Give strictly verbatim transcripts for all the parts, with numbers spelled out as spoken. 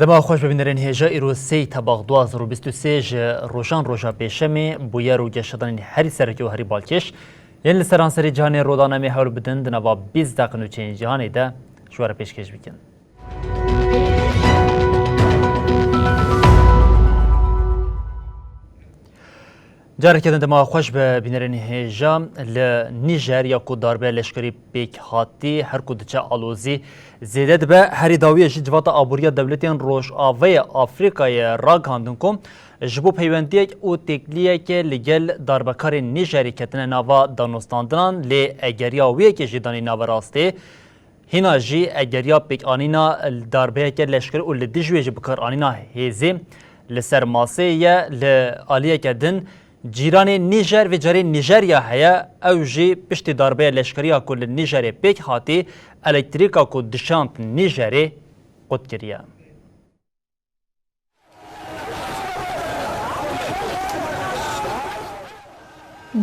Dema xweş be bînerên hêja, îro sêyî Tebax du hazar û bîst û sê ji rojan roja pêşemê, bûyer û geşedanên herî sereke û herî balkêş yên li seranserê cîhanê rû dane em ê hewl bidin di nava bîst deqin û çêyên cîhanê de ji we re pêşkêş bikin. Careke din dema xweş be bînerên hêja. Li Nîjer ya ku darbeya leşkerî pêk hatî, her ku diçe alozî zêde dibe, herî dawiyê jî Civata Aboriya Dewletên Rojavayê Afrîkayê ragihandin ku ji bo peywendiyek û têkliyeke li gel darbekarên Nîjerî ketine nava danûstandinan, lê egeriya wê yekê jî danî naverastê. Hîna jî egeriya pêkanîna darbeyeke leşkerî û li dijî wê jî bikaranîna hêzê li ser masê ye. Li aliyeke din cîranê Nîjer, vê carê Nîjerya heye, ew jî piştî darbeya leşkerî ya ku li Nîjerê pêk hatî, elektrîka ku dişand Nîjerê qut kiriye.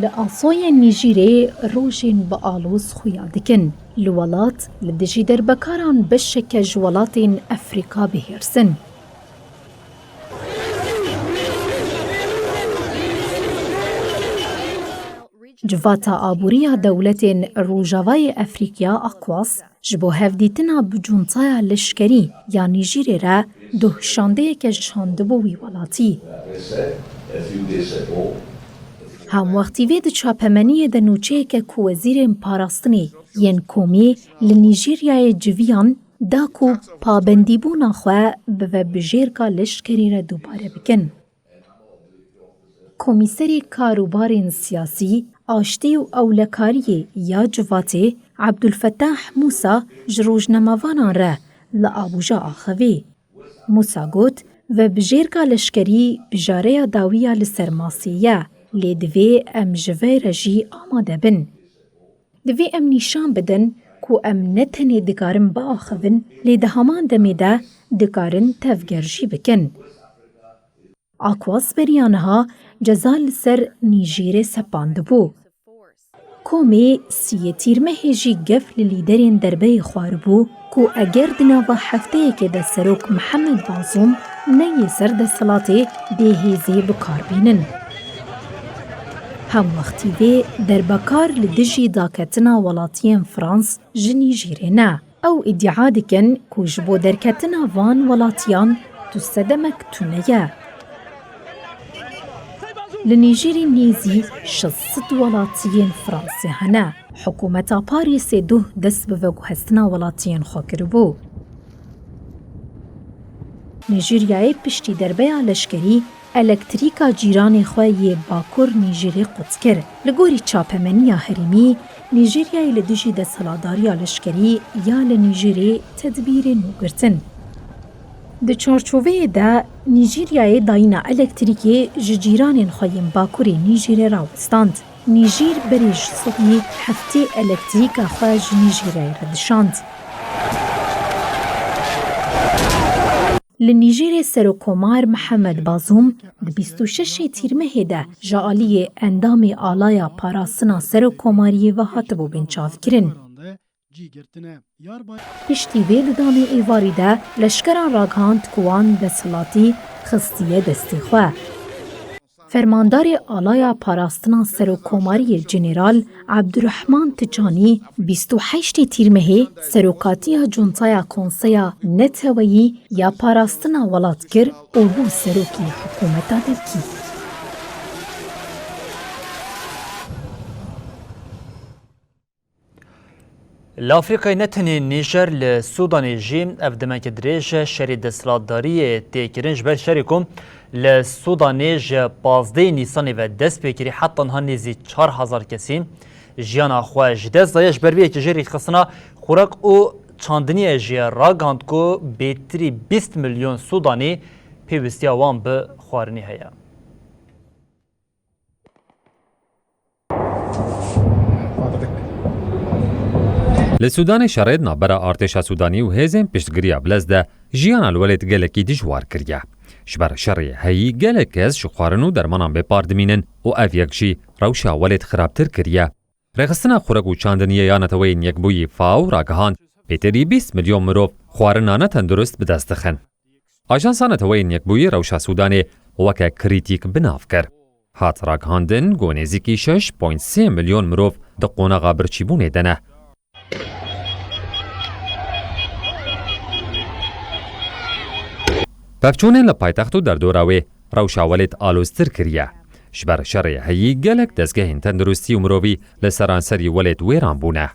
Li Asoyên Nîjîrê rojên bi aloz xuya dikin. Li welat li dijî derbekaran beşeke ji welatên Efrîka bihêrs in. Civata Aboriya Dewletên Rojavayê Efrîkya, ACOWAS, ji bo hevdîtina bi cuntaya leşkerî ya Nîjîrê re doh şandeyeke şandibû wî welatî. Hemwextî vê di çapemeniyê de nûçeyeke ku wezîrên parastinê yên komî li Nîjîryayê civiyan da ku pabendîbûna xwe bi vebijêrka leşkerî re dubare bikin. Komîserê Karûbarên Siyasî, Aştî û Ewlekariyê ya Civatê Ebdulfetah Mûsa ji rojnamevanan re li Abuja axivî. Mûsa got, vebijêrka leşkerî bijareya dawî ya li ser masê ye, lê divê em ji vê re jî amade bin. Divê em nîşan bidin ku em ne tenê dikarin biaxivin, lê di heman demê de dikarin tevger jî bikin. ACOWAS beriya niha ceza li ser Nîjîrê sepandibû. Komê siyê Tîrmehê jî gef li lîderên derbeyê xwaribû ku eger di nava hefteyekê de serok Mihemed Bazûm neyê ser desthilatê, dê hêzê bi kar bînin. Hemwextî vê derbekar li dijî daketina welatiyên Frans ji Nîjîrê ne. Ew îdia dikin ku ji bo derketina van welatiyan tu sedemek tune ye. Li Nîjîrê nêzî şeş sed welatiyên Fransê hene. Hikûmeta Parîsê duh dest bi veguhestina welatiyên xwe kiribû. Nîjîryayê piştî derbeya leşkerî elektrîka cîranê xwe yê bakur Nîjîrê qut kir. Li gorî çapemeniya herêmî, Nîjîryayê li dijî desthilatdariya leşkerî ya li Nîjîrê tedbîrên nû girtin. Di çarçoveyê de Nîjîryayê dayîna elektrîkê ji cîranên xwe yên bakurê Nîjîrê rawestand. Nîjîr berê ji sibê heftê elektrîka xwe ji Nîjîryayê re dişand. Li Nîjîrê Serokkomar Mihemed Bazûm di bîst û şeşê Tîrmehê de ji aliyê endamê Alaya Parastina Serokkomariyê ve hatibû binçavkirin. Piştî vê di danê êvarî de leşkeran ragihand ku wan desthilatî xistiye destê xwe. Fermandarê Alaya Parastina Serokkomariyê General Abdurrahman Tiçanî bîst û heştê Tîrmehê serokatiya Cuntaya Konseya Neteweyî ya Parastina Welat kir û bû serokê hikûmeta devkî. Li Afrîkayê ne tenê Nîjer, li Sûdanê jî ev demeke dirêj e şerê desthilatdariyê tê kirin. Ji ber şerê ku li Sûdanê ji pazdehê Nîsanê ve dest pê kirî, heta niha nêzî çar hezar kesî jiyana xwe ji dest daye. Ji ber vê yekê jî rêkxistina xurek û Çandiniye jî ragihand ku bêtirî bîst milyon Sûdanî pêwîstiya wan bi xwarinê heye. Li Sûdanê şerê di navbera artêşa Sûdanî û hêzên piştgiriya Bilez de jiyana li welêt gelekî dijwar kiriye. Ji ber şerê heyî gelek kes ji xwarin û dermanan bêpar dimînin û ev yek jî rewşa welêt xirabtir kiriye. Rêxistina Xurek û Çandiniyê ya Neteweyên Yekbûyî, FAO, ragihand, bêtirî bîst milyon mirov xwarina netendurist bi dest dixin. Ajansa Neteweyên Yekbûyî rewşa Sûdanê weke krîtîk bi nav kir. Hat ragihandin ku nêzîkî şeş point sê milyon mirov di qonaxa birçîbûnê de ne. Pevçûnên li paytext û derdora wê rewşa welêt aloztir kiriye. Ji ber şerê heyî gelek dezgehên tenduristî û mirovî li seranserî welêt wêran bûne.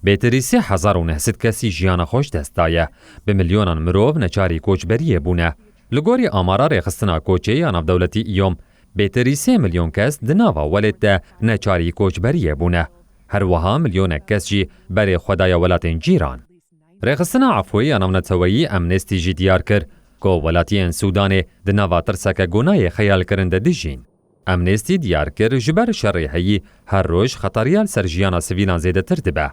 Bêtirî sê hezar û neh sed kesî jiyana xwe ji dest daye. Bi milyonan mirov neçarî koçberiyê bûne. Li gorî amara Rêxistina Koçê ya Navdewletî, îyom, bêtirî sê milyon kes di nava welêt de neçarî koçberiyê bûne. Her wiha milyonek kes jî berê xwe daye welatên cîran. Rêxistina Efwê ya Navneteweyî, Amnesty, jî diyar kir ku welatiyên Sûdanê di nava tirseke ku nayê xeyalkirin de dijîn. Amnesty diyar kir, ji ber şerê heyî her roj xetariya li ser jiyana sivîlan zêdetir dibe.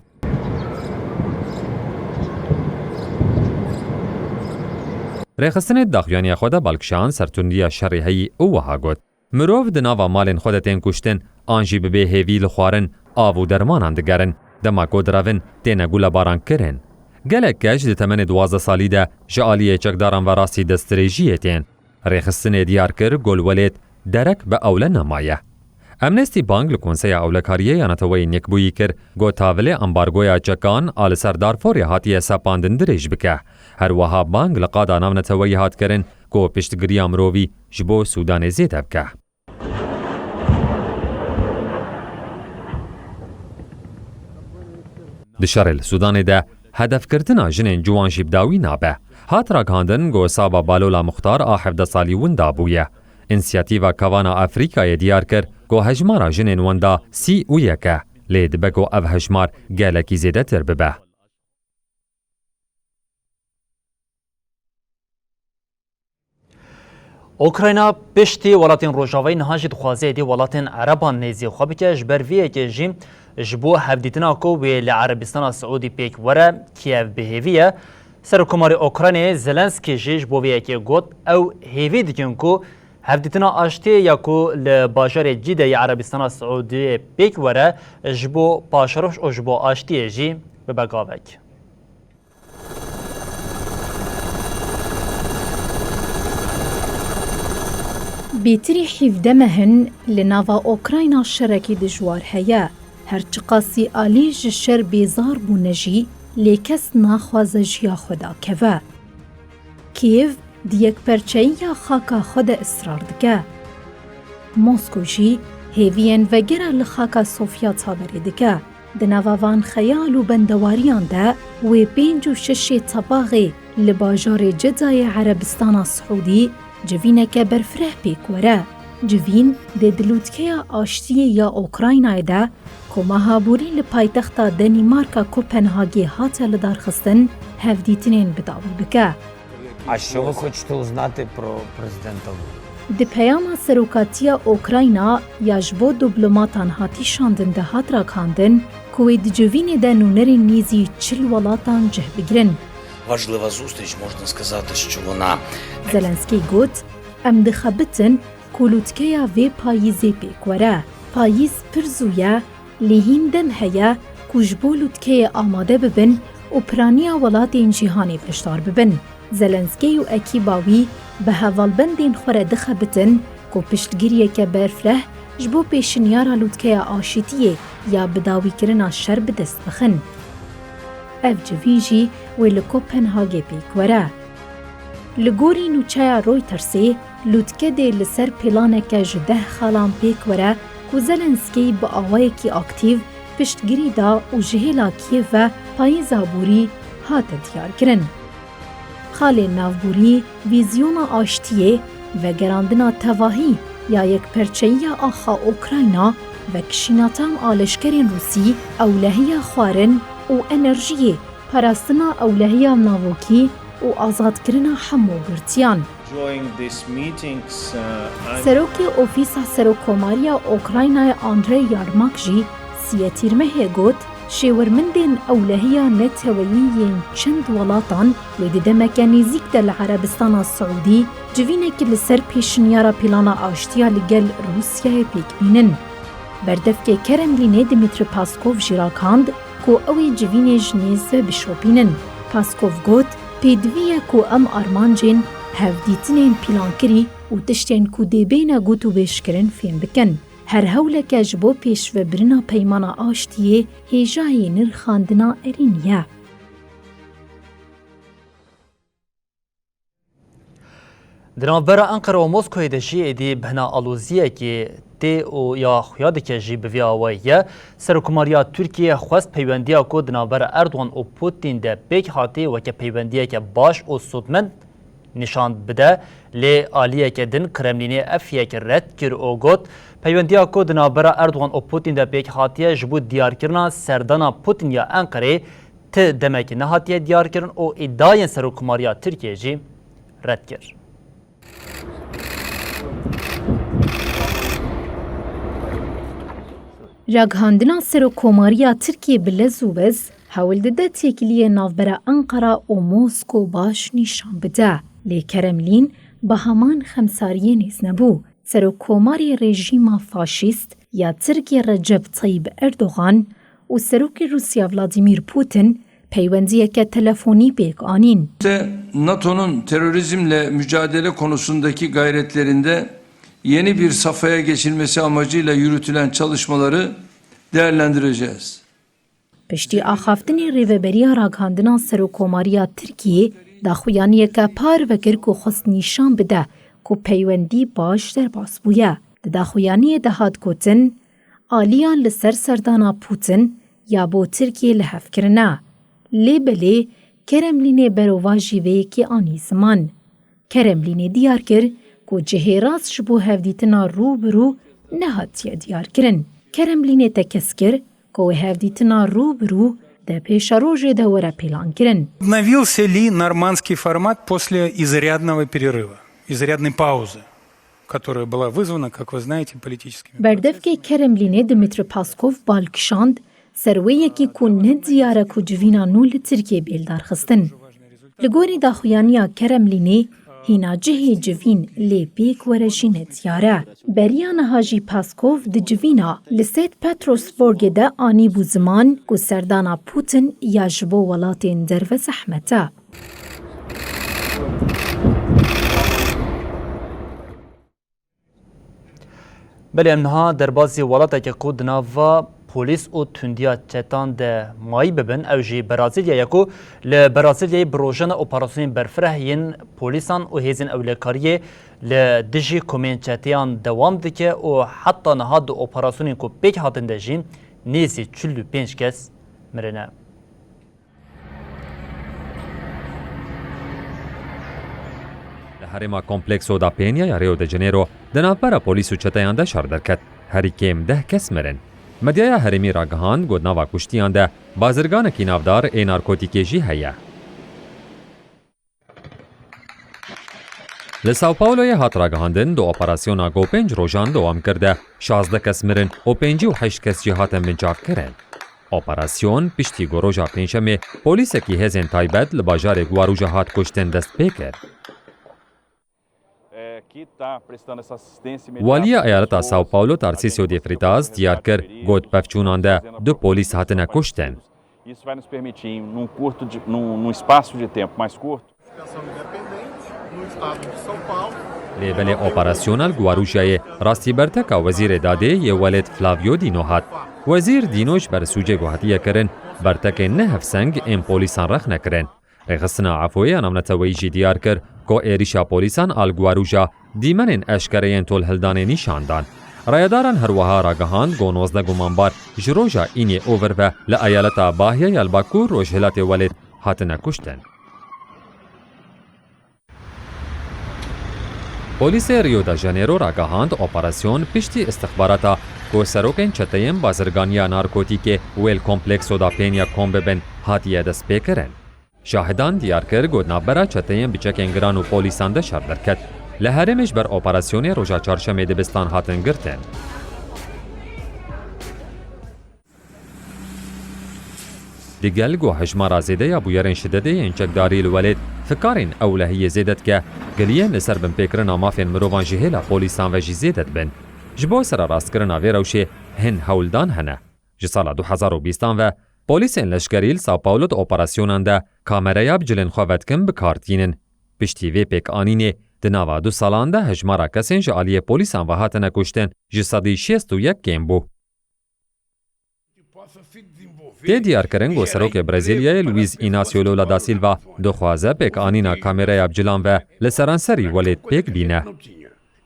Rêxistinê di daxuyaniya xwe de bal kişand ser tundiya şerê heyî û wiha got, Mirov di nava malên xwe de tên kuştin, an jî bi bêhêvî li xwarin, av û dermanan digerin, dema ku direvin têne gulebaran kirin. Gelek keç di temenê duwazdeh salî de ji aliyê çekdaran ve rastî destdirêjiyê tên. Rêxistinê diyar kir ku li welêt derek bi ewle nemaye. Amnesty bang li Konseya Ewlekariyê ya Neteweyên Yekbûyî kir ku tavilê ambargoya çekan a li ser Darfurê hatiye sepandin dirêj bike. Her wiha bang li qada navneteweyî hat kirin ku piştgiriya mirovî ji bo Sûdanê zêde bike. Di şerê li Sûdanê de hedefgirtina jinên ciwan jî bi dawî nabe. Hat ragihandin ku Saba Balola Muxtar a hevdeh salî winda bûye. Însiyatîfa Kavana Afrîkayê diyar kir ku hejmara jinên wenda sî û yek e, lê dibe ku ev hejmar gelekî zêdetir bibe. Ukrayna piştî welatên Rojavayî niha jî dixwaze êdî welatên Ereban nêzî xwe bike, ji ber vê yekê jî ji bo hevdîtina ku wê li Erebistana Siûdî pêk were, Kiev bi hêvî ye. Serokkomarê Ukraynayê Zelenskî jî ji bo vê yekê got, ew hêvî dikin ku hevdîtina aştiyê ya ku li bajarê Cîde yê Erebistana Siûdiyê pêk were, ji bo paşeroş û ji bo aştiyê jî bibe gavek. Bêtirî hevdeh meh in li nava Ukrayna şerekî dijwar heye. Her çiqasî alî ji şer bêzar bûne jî, lê kes naxwaze ji ya xwe dakeve. Kîev di yekperçeyiya xaka xwe de israr dike. Moskow jî hêviyên vegera li xaka Sofya çaverê dike. Di nava van xeyal û bendewariyan de wê pênc û şeşê tebaxê li bajarê Cedayê Erebistana Siûdî civîneke berfireh pêk were. Civîn dê di lûtkeya aştiyê ya Ukraynayê de ku meha borî li paytexta Danîmarka Kopenhagê hate lidarxistin, hevdîtinên bi dawî bike. А що ви хочете узнати про президента? Di peyama serokatiya Ukrayna ya ji bo diplomatan hatî şandin de hat ragihandin ku wê di civînê de nûnerên nêzî çil welatan cih bigirin. Важлива зустріч, можна сказати, що вона Zelenskî got, em dixebitin ku lûtkeya vê payîzê pêk were. Payîz pir zû ye, lê hîn dem heye ku ji bo lûtkeyê amade bibin û piraniya welatên cîhanê beşdar bibin. Zelenskî û ekîba wî bi hevalbendên xwe re dixebitin ku piştgiriyeke berfireh ji bo pêşinyara lûtkeya aşitiyê ya bidawîkirina şer bi dest bixin. Ev civîn jî wê li Kopenhagê pêk were. Li gorî nûçeya Reutersê, lûtke dê li ser pîlaneke ji deh xalan pêk were ku Zelenskî bi awayekî aktîf piştgirî da û ji hêla Kîev ve payîza borî hate diyarkirin. Xalên navborî, vîzyona aştiyê, vegerandina tevahî ya yekperçeyiya axa Ukrayna, vekişîna tam a leşkerên Rûsî, ewlehiya xwarin û enerjiyê, Parastina ewlehiya navokî û azadkirina hemû girtiyan. During these meetings, uh, I'm Serokê Ofîsa Serokkomariya Ukraynayê Andrei Yarmak jî siyê Tîrmehê got, şêwirmindên ewlehiya neteweyî yên çend welatan wê di demeke nêzîk de li Erebistana Siûdî civînekî li ser pêşinyara plana aştiya li gel Rûsyayê pêk bînin. Berdevkê Kremlînê Dmitry Paskov jî ragihand ku ew ê civînê ji nêz ve bişopînin. Paskov got, pêdivî ye ku em armancên hevdîtinên pîlankirî û tiştên ku dê bêne gotûbêjkirin fêm bikin. Her hewleke ji bo pêşvebirina peymana aştiyê hêjayî nirxandina erênî ye. Di navbera Enqere û Moskoyê de jî êdî bihna aloziyekê tê û ya xuya dike jî bi vî awayî ye. Serokkomariya Tirkiyê xwest peywendiya ku di navbera Erdogan û Putin de pêk hatî weke peywendiyeke baş û sûdmend nîşan bide, lê aliyeke din Kremlînê ev yek red kir û got, peywendiya ku di navbera Erdogan û Putin de pêk hatiye ji bo diyarkirina serdana Putin ya Enqereyê ti demekî nehatiye diyarkirin û îdiayên Serokkomariya Tirkiyê jî red kir. Ragihandina Serokkomariya Tirkiyê bi lez û bez hewl dide têkiliyê navbera Enqera û Mosko baş nîşan bide. Lê Kremlîn bi heman xemsariyê nêz nebû. Serokkomarê rejîma faşîst ya Tirkiyê Recep Tayyip Erdogan û Serokê Rûsya Vladimir Putin peywendiyeke telefonî pêk anîn. NATO'nun terörizmle mücadele konusundaki gayretlerinde yeni bir safhaya geçilmesi amacıyla yürütülen çalışmaları değerlendireceğiz. Piştî axaftinê rêveberiya ragihandina Serokkomariya Tirkiyê daxuyaniyeke parve kir ku xwest nîşan bide ku peywendî baş derbas bûye. Di daxuyaniyê de hat gotin, aliyan li ser serdana Putin ya bo Tirkiyê li hev kirine. Lê belê Kremlînê berovajî vê yekê anî ziman. Kremlînê diyar kir ku cihê rast ji bo hevdîtina rû bi rû nehatiye diyarkirin. Kremlînê tekez kir ku wê hevdîtina rû bi rû di pêşerojê de were pîlankirin. Обновился ли нормандский формат после изрядного перерыва, изрядной паузы, которая была вызвана, как вы знаете, политическими Berdevkê Kremlînê Dmitry Paskov bal kişand, ser wê yekê ku ne diyar e ku civîna nû li Tirkiyê bê lidarxistin. Li gorî daxuyaniya Kremlînê, hîna cihê civîn lê pêk were jî nediyar e. Beriya niha jî Paskov di civîna li Saint Petersburgê de anîbû ziman ku serdana Putin ya ji bo welatên derve zehmet e. Belê em niha derbasî welateke ku di nava polîs û tundiya çetan de mayî bibin, ew jî Brazîlya ye ku li Brazîlyayê bi rojane operasyonên berfireh yên polîsan û hêzên ewlekariyê li dijî komên çeteyan dewam dike û heta niha di operasyonên ku pêk hatin de jî nêzî çil û pênc kes mirine. Li herêma Complexo da Peña ya Rio de Janeiro di navbera polîs û çeteyan de şer derket. Herî kêm deh kes mirin. Medyaya herêmî ragihand ku di nava kuştiyan de bazirganekî navdar ê narkotîkê jî heye. Li São Pauloyê hat ragihandin, di operasyona ku pênc rojan dewam kir de şazdeh kes mirin û pêncî û heşt kes jî hatin binçavkirin. Operasyon piştî ku roja Pêncşemê polîsekî hêzên taybet li bajarê Guarujá hat kuştin dest pê kir. Waliya eyaleta São Paulo Tarcísio de Freitas diyar kir, got pevçûnan de du polîs hatine kuştin. Isso vai nos permitir, num curto de, num, num espaço de tempo mais curto, Lê belê operasyona li Guarujayê rastî berteka Wezîrê Dadê yê welêt Flavio Dino hat. Wezîr Dino ji ber sûcê ku hatiye kirin, bertekên ne hevseng ên polîsan rexne kirin. Rêxistina Efoyê ya Navneteweyî jî diyar kir ku êrîşa polîsan a li Guaruja dîmenên eşkere yên tolhildanê nîşan dan. Rayedaran her wiha ragihand ku nozdeh gumanbar ji roja Îniyê Over ve li eyaleta Bahia ya li bakur rojhilatê welêt hatine kuştin. Polîsê Rio de Janeiro ragihand operasyon piştî istixbarata ku serokên çeteyên bazirganiya narkotîkê wê li Complexo da Peña kom bibin, hatiye destpêkirin. Şahidan diyar kir, ku di navbera çeteyên bi çekên giran û polîsan de şer derket. Li herêmê ji ber operasyonê roja çarşemê dibistan hatin girtin. Digel ku hejmara zêde ya bûyerên şidetê yên çekdarî li welêt fikarên ewlehiyê zêde dike, giliyên li ser binpêkirina mafên mirovan ji hêla polîsan ve jî zêde dibin. Ji bo sererastkirina vê rewşê hin hewldan hene. Ji sala du hezar û bîstan ve polîsên leşkerî li São Paulo di operasyonan de kamereya bi cilên xwe vedikin bi kar tînin. Piştî vê pêkanînê di nava du salan de hejmara kesên ji aliyê polîsan ve hatine kuştin ji sedî şêst û yek kêm bû. Tê diyarkirin ku serokê Brezîlyayê Luiz Inácio Lula da Silva dixwaze pêkanîna kamereya bi cilan ve li seranserî welêt pêk bîne.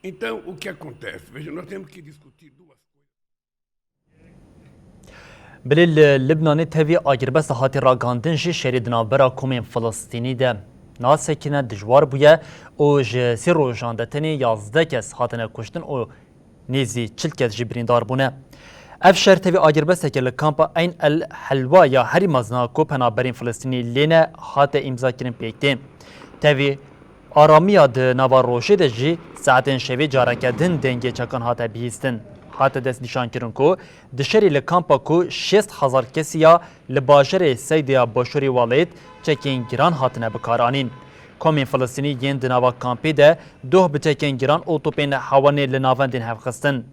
Então, o que acontece? Veja, nós temos que discutir duas coisas. Bilê li Libnanê tevî agirbesta hatiye ragihandin jî şerê di navbera komên Filistînî de nasekine, dijwar bûye û ji sê rojan de tenê yazdeh kes hatine kuştin û nêzî çil kes jî birîndar bûne. Ev şer tevî agirbesteke li kampa Eyn El Helwa ya herî mezin a ku penaberên Filistînî lê ne hate îmzakirin pêk tê. Tevî aramiya di nava rojê de jî saetên şevê careke din dengê çekan hate bihîstin. Hate destnîşankirin ku di şerê li kampa ku şêst hezar kesî ya li bajarê Seydê ya başûrê welêt çekên giran hatine bikaranîn. Komên Filistînî yên di nava kampê de doh bi çekên giran û topên hewanê li navendên hev xistin.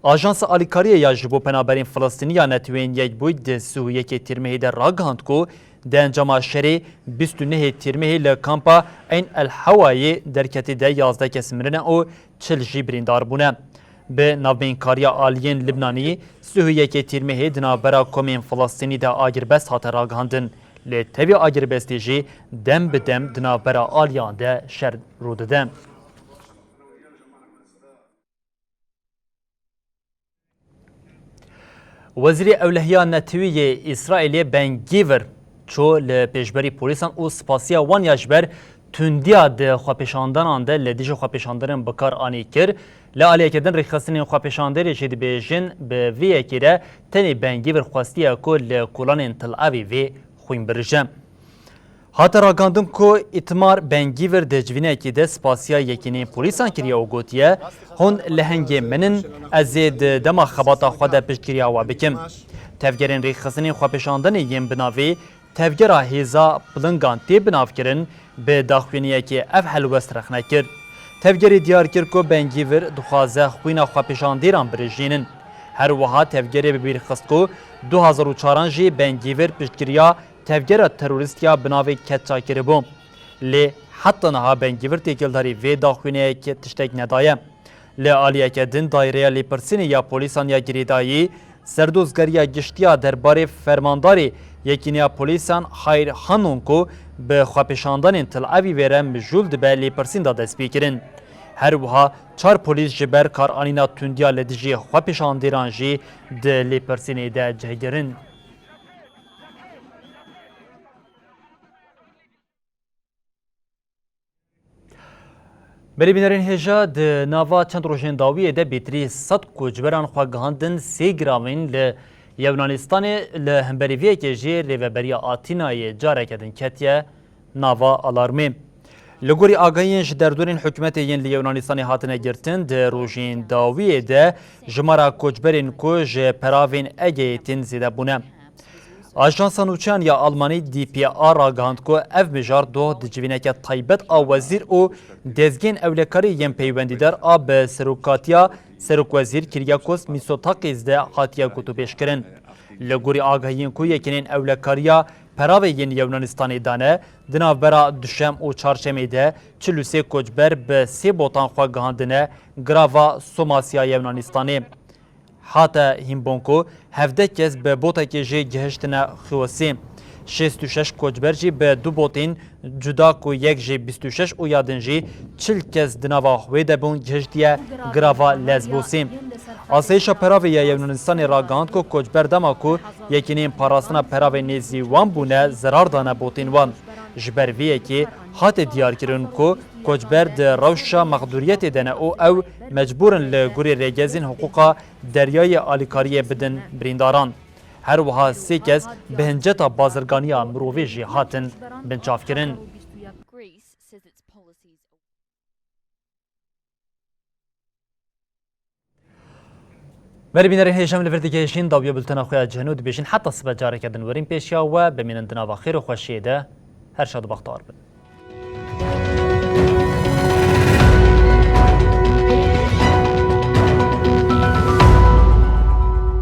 Ajansa Alîkariyê ya ji bo Penaberên Filistînî ya Neteweyên Yekbûyî di sî û yekê Tîrmehê de ragihand ku di encama şerê bîst û nehê Tîrmehê li kampa Eyn El Hewayê derketî de yazdeh kes mirine û çil jî birîndar bûne. Bi navbeynkariya aliyên Libnanî, sî û yekê Tîrmehê di navbera komên Filistînî de agirbest hate ragihandin. Lê tevî agirbestê jî dem bi dem di navbera aliyan de şer rû dide. Wezîrê Ewlehiya Netewî yê Îsraîlê Ben Gvir çû li pêşberî polîsan û spasiya wan ya ji ber tundiya di xwepêşandanan de li dijî xwepêşandanan bi kar anî kir. Li aliyeke din rêxistinên xwepêşanderê jî dibêjin, bi vê yekê re tenê Ben Gvir xwestiye ku li kolanên Tel Avîvê xwîn birije. Hate ragihandin ku Îtmar Ben Gvir di civînekê de spasiya yekîneyên polîsan kiriye û gotiye, hûn lehengê min in, ez ê di dema xebata xwe de piştgiriya we bikim. Tevgerên rêxistinên xwepêşandanê yên bi navê Tevgera Hêza Pilingan tê binavkirin, bi daxuyaniyekê ev helwest rexne kir. Tevgerê diyar kir ku Ben Gvir dixwaze xwîna xwepêşandêran birijînin. Her wiha tevgerê bi bîr xist ku du hezar û çaran jî Ben Gvir piştgiriya tevgera terorîst ya bi navê Ketça kiribû. Lê heta niha Ben Gvir têkildarî vê daxuyaniyekê tiştek nedaye. Li aliyeke din Daîreya Lêpirsînê ya Polîsan ya Girêdayî, serdozgeriya giştî ya derbarê fermandarê Yekîneya Polîsan Hayr Hanûn ku bi xwepêşandanên Tel Avîvê re mijûl dibe lêpirsîn da destpêkirin. Her wiha çar polîs ji ber karanîna tundiya li dijî xwepêşandêran jî di lêpirsînê de cihgirin. Berê bînerên hêja, di nava çend rojên dawiyê de bêtirî sed koçberan xwe gihandin sê giravên li Yewnanistanê, li hemberî vê yekê jî Rêveberiya Atînayê careke din ketiye nava alarmê. Li gorî agahiyên ji derdorên hikûmetê yên li Yewnanistanê hatine girtin, di rojên dawiyê de jimara koçberên ku ji peravên Egeyê tên zêde bûne. Ajansa Nûçeyan ya Almanî D P A ragihand ku ev mijar doh di civîneke taybet a wezîr û dezgehên ewlekariyê yên peywendîdar a bi serokatiya Serokwezîr Kyriakos Mitsotakis de hatiye gotûbêjkirin. Li gorî agahiyên ku yekîneyên ewlekariya peravê yên Yewnanistanê dane, di navbera duşem û çarşemê de çil û sê koçber bi sê botan xwe gihandine girava Somasya Yewnanistanê. Hate hînbûn ku hevdeh kes bi botekê jê gihiştine Xiosê. Şêst û şeş koçber jî bi du botên cuda ku yek jê bîst û şeş û ya din jî çil kes di nava wê de bûn gihiştiye girava Lesbosê. Asayîşa peravê ya Yewnanistan ragihand ku koçber dema ku yekîneyên parastina peravê nêzî wan bûne zerar dane botên wan. Ji ber vê yekê hate diyarkirin ku koçber di rewşa mexdûriyetê de ne û ew mecbûr in li gorî rêgezên hiqûqa deryayê alîkariyê bidin birîndaran. Her wiha sê kes bi hinceta bazirganiya mirovê jî hatin binçavkirin. Berî bînerên hêja, em li vir digihêjin dawiya bultena xwe ya cihên û dibêjin heta sibe careke din werin pêşiya we, bimînin di nava xêr û xweşiyê de, her şad û bextewar bin.